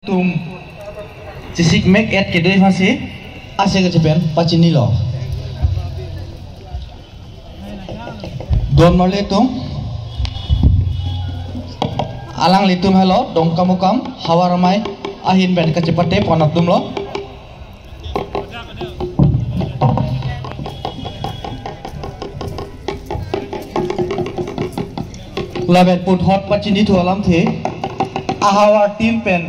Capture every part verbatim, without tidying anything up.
Tum chesik mek et kedo aphansi ase kachepen pachinilo. Don marli atum, alanglitum helo Dongkamukam Havar Amei ahin pen kachepate pon atumlo. Lapen puthot pachinithu alamthe, ahavar team pen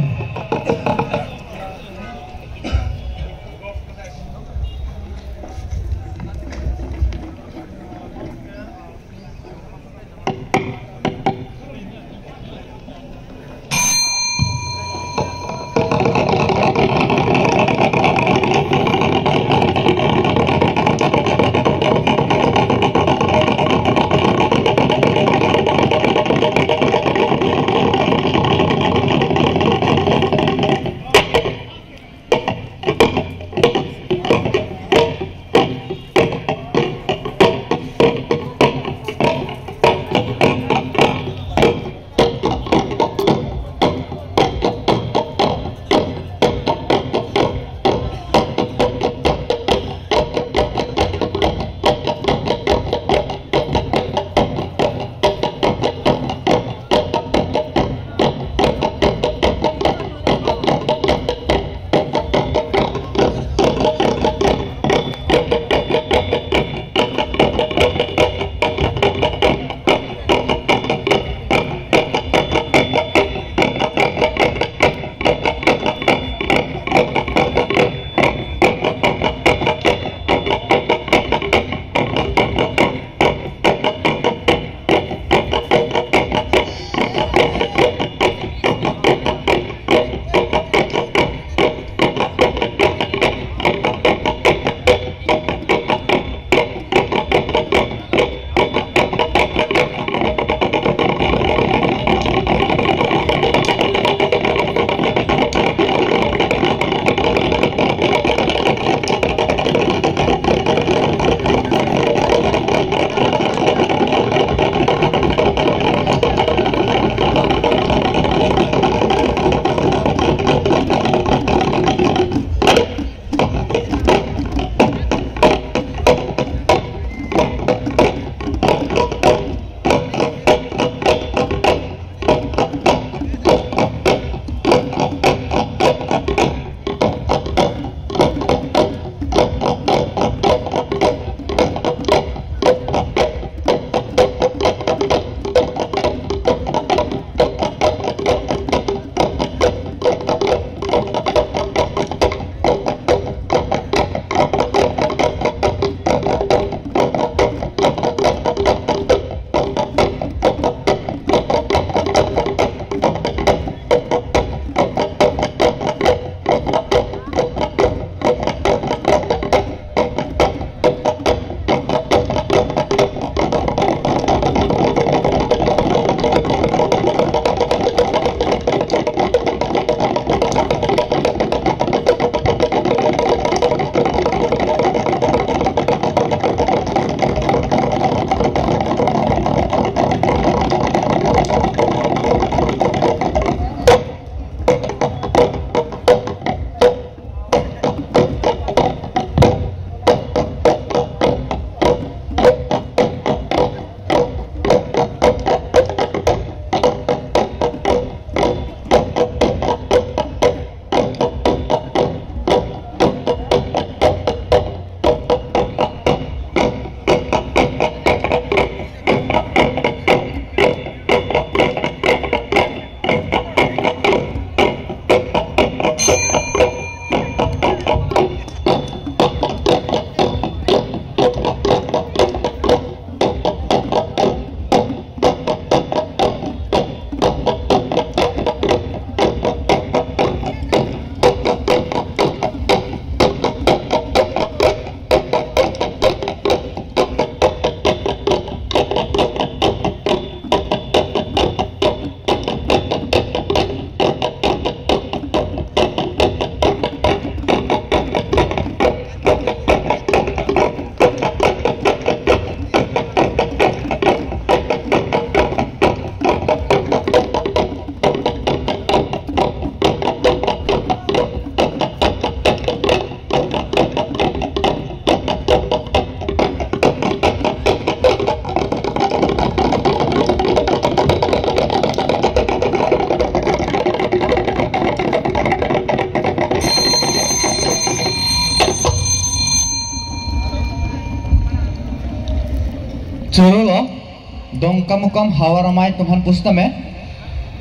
Mukam mukam havar amei atum aphan pusitame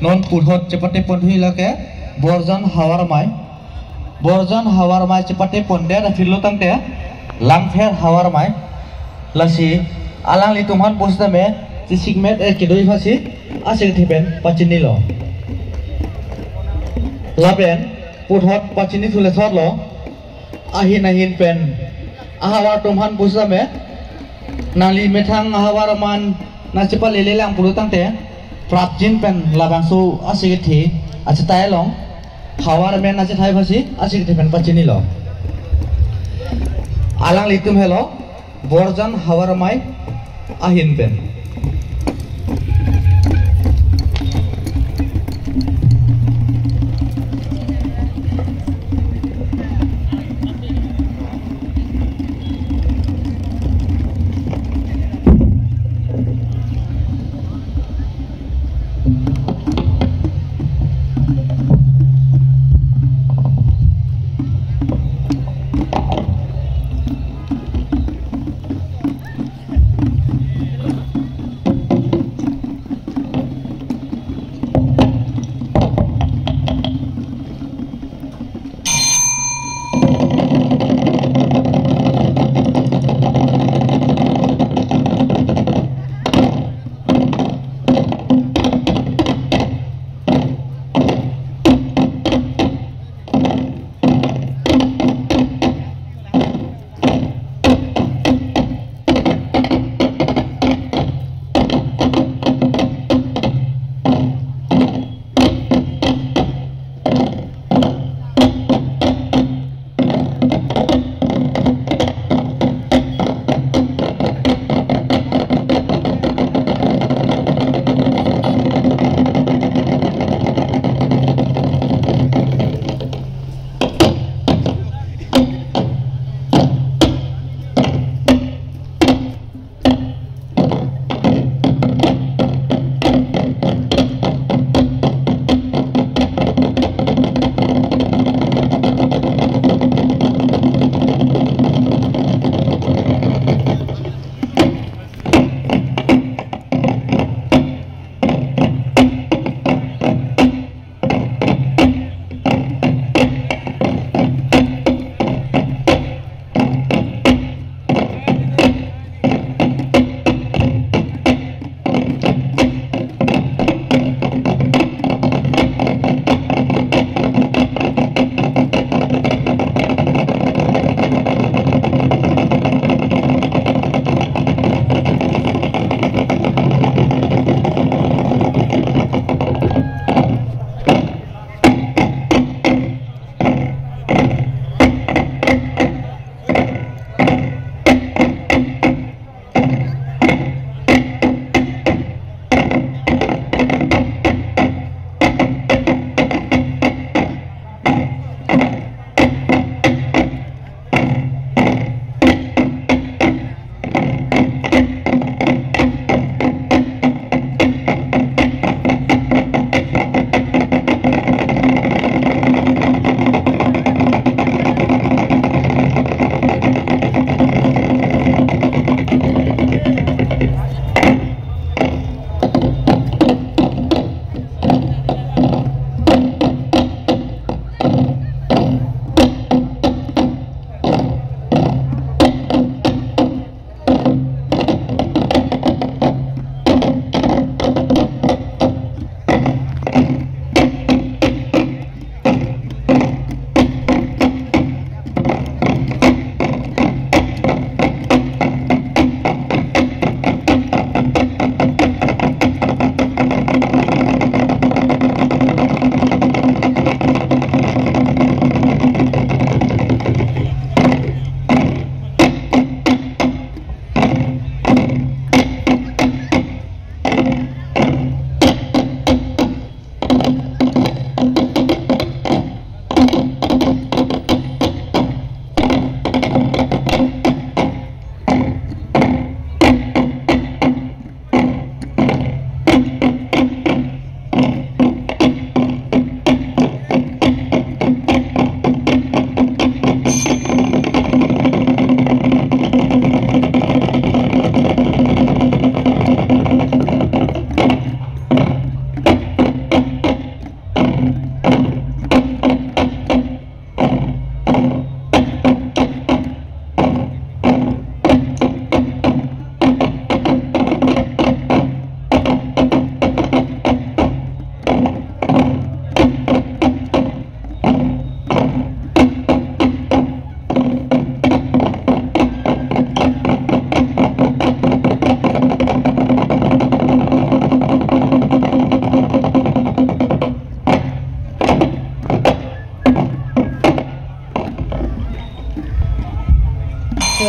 non puthot chepate ponthu lake Borjan havar amei. Borjan havar amei chepate pondet aphi lo tangte Langpher havar amei. Lasi alanglitum aphan pusitame chesikmet eh kedo aphansi asikti pen pachinilo. Lapen puthot pachini thule thotlo. Ahin ahin pen ahavar atum aphan pusitame nangli methang ahavar aman nangchepalele lang pulo tangte prapjin pen labangso asikti achetai along havar amen nangchethai aphansi asikti pen pachinilo. Alanglitum helo Borjan havar amei ahin pen.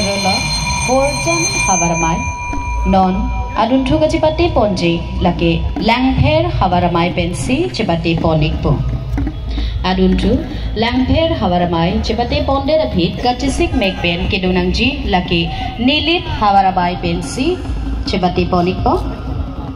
Rolo, Borjan Havar Amei. Non adunthu kachepate ponji lake Langpher Havar Amei pensi chepate pon-ikpo. Adunthu Langpher Havar Amei chepate pondet aphi kachesik mek pen kedonangji lake Nilip Havar Amei pensi chepate pon-ikpo.